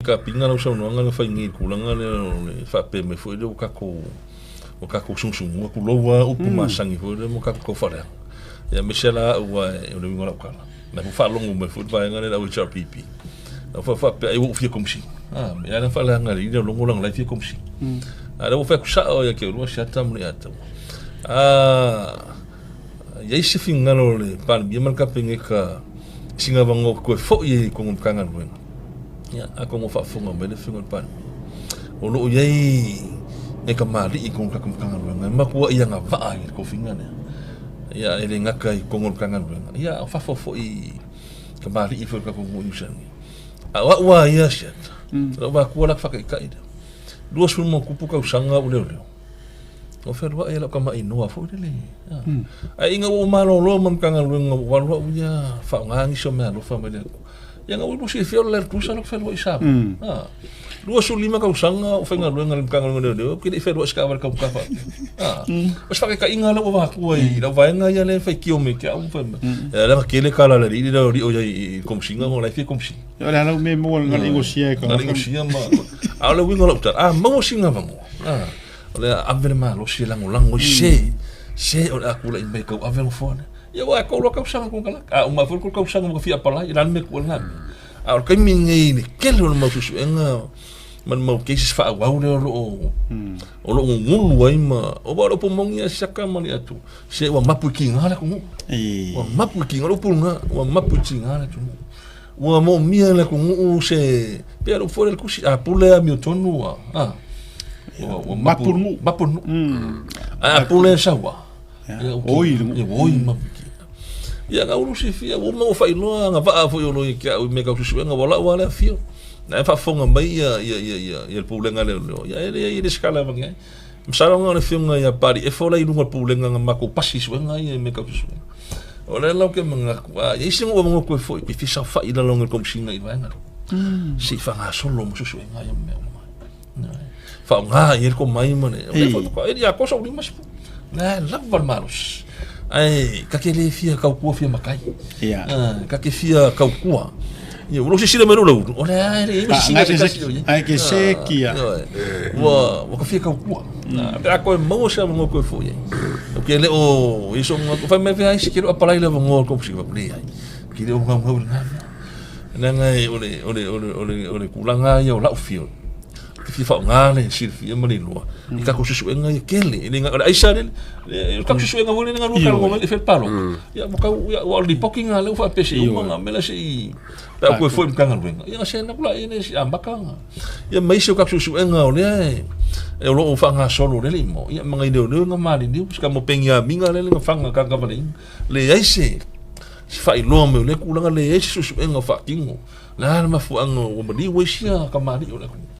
Kapina lau saunoaga na fai nei i le tulaga lea o le faapea mai foi lea ua tatou ua tatou sugusugua tulou lava upu masani foi lea ma tatou tau faaleaga. Ia aemaise la au aua o le uiga o lau tala, o la foi ua faalogo mai foi le vaega lea le au HRPP, la foi ua faapea ai ua ou fia Komesina. A, e ala ona faaleaga e le alii logo leaga o la e fia Komesina. A o lea ua fai atu sao lava ia te oulua Asiata ma Leiataua. A i ai se finagalo o le Palemia ma le Kapeneta i sina avanoa toe foi ai i totonu o le Matagaluega, Ia, atonu o faafofoga mai le Afioga i le Palemia, o lo o i ai nai tamalii i totonu o le tatou Matagaluega e matuai agavaa i le tofiga lea. Ia, e le gata i totonu o le Matagaluega, ia a o fafo foi i tamalii foi o le tatou nuu i Niu Sila nei. A o au lava ia Asiata, o lau matua la faataitai lea, 20+ tausaga ou leoleo, o fealuai e lau tama inoa foi lele. Ae ina ua ou malolo ma le Matagaluega ua alu au ia faaaoga nisi o meaalofa mai le Atua. Ia na ua silafia o le Tutusa lou fealuai i Samoa. Ah. 25 tausaga o faigaluega i le Matagaluega o Leoleo, ou te le i fealuai i se taavale taugata faapea. Ah. O se faataitaiga lea ua avatua i lau vaega ia lea e faitio mai te au ma fai mai. Ia leaga tele tala a le alii lea o alii o i ai i le Komesina ona o la e fia Komesina. O le a lau mea moa na le gosia e ka. Na le gosia ma a o le uiga o lau tala, a maua sina avanoa. Ah. O le a ave le malosi e lagolago i se se o le a tulai mai e tauave le nofoa lea. Ia aua e 3 tausaga konekarate, a uma foi le 3 tausaga ma fia apalai, o le a le mea e tuu ai lena mea. A o le taimi lenei i le tele o le mau suesuega ma le mau cases faaauau lea o lo o o lo o gugulu ai ma aua o le upu moni lava siaka ma le atu, se ua mapu i tiga le atunuu. Ua mapu i tiga, o le upu lena, ua mapu i tiga le atunuu. Ua moomia e le atunuu se pei o le upu foi lea i le tusi, a pule amiotonu ua, a, ua mapu le nuu. Mapu le nuu. Ae a pule saua, Oi le nuu. Oi ma Ia na ulu silafia, ua uma ona faailoa agavaa foi o lo o ia te au i mea tau suesuega, ua lau lava le afio. Na e faafofoga mai ia ia ia ia ia le pulega a leoleo, ia e leai e le se tala e avane ai. Masalo na o le afioga ia Papaliiefo la e i luga o le pulega na matou pasi i suega ia i mea tau suesuega. O lea la ou te manatu, a i ai se nuu avanoa toe foi, pe fia saofai i lalo o le Komesina i le vaega lea. Se i faagasolo ma suesuega ia ma mea uma. Faaaoga i ai le tomai ma le... O lea foi faatoa e le i atoa sou 50. Na e lava le malosi. Ae ta te le fia tautua fia matai. Ia. Ta te fia tautua. Ia, ua silasila mai lou ulu, o le a e leai ma se sina se tasi o i ai. Ai ke seki ia. Ua ka fia tautua. Pe a koe maua se avanoa koe foi ai. O ke le o i so ngā, whai mai whia isi ke le o apalai le avanoa o kousi, leai. Ke le o ngau ngau le ngā mea. Leaga e o le, o le, o le, o le, o le tulaga ia o lau fia, te fia faaaoga le silafia ma le iloa i tatou suesuega ia tele. E le o le aisa lele, o le tatou suesuega foi lele na lua talanoa mai le fai le palota. Ia ua tau, ia ua o le lipoti lena lea ua faapea se i uma na mea la se i, pe a toe foi i le Matagaluega, ia ona send atu laia lea se i amata ona. Ia ma isi o tatou suesuega o lea e o lo o faagasolo lele i mo, ia ma nai leoleo na maliliu, se ka mo peniamina lele na fana kakavaleina. Leai se se faailoa mai o lea tulaga, leai se suesuega o faatino. O le a le mafuaaga ua maliu ai sia kamali'i o le atunuu?